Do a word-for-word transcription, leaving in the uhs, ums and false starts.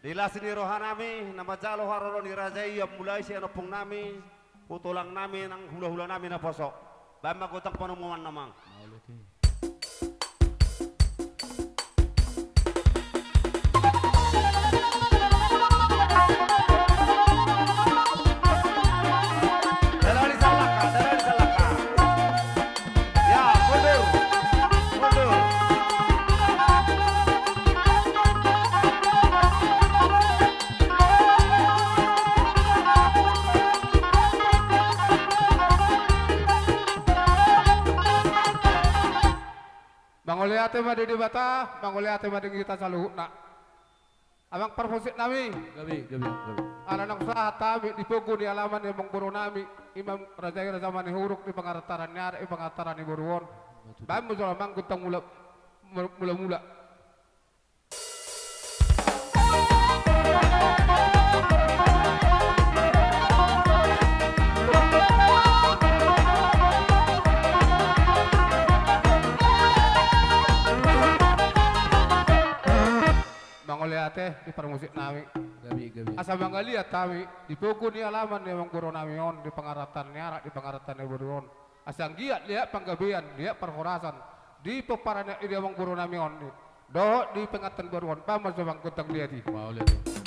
Di las ni rohanami na manjalo haroro ni raja i, mulai sian ompungnami, tu tulangnami nang hulahulanami naposo. Baen ma gondang panomuan, amang. Dalani salaka, dalani salaka. Ya, mundur. Mundur. Mauliate ma di Debata, mauliate ma di hita saluhutna. Amang parmusik nami. Gabe, gabe, gabe. Ala naung sahat hami di pogu ni alaman ni amangboru nami, ima raja i Raja Manihuruk, di pangarantaran ni anak, di pangarantaran ni boru on. Baen ma jolo amang gondang mula, mula, mula. Mauliate di parmusik nami. Gabe, gabe. Asa mangaliat hami di pogu ni alaman ni amangboru nami on, di pangarantaran ni anak, di pangarantaran ni boru on. Asa anggiat liat panggabean, liat parhorasan di pomparan ni amangboru nami on, dohot di pangantan boru on. Baen ma jolo amang gondang liat i. Mauliate.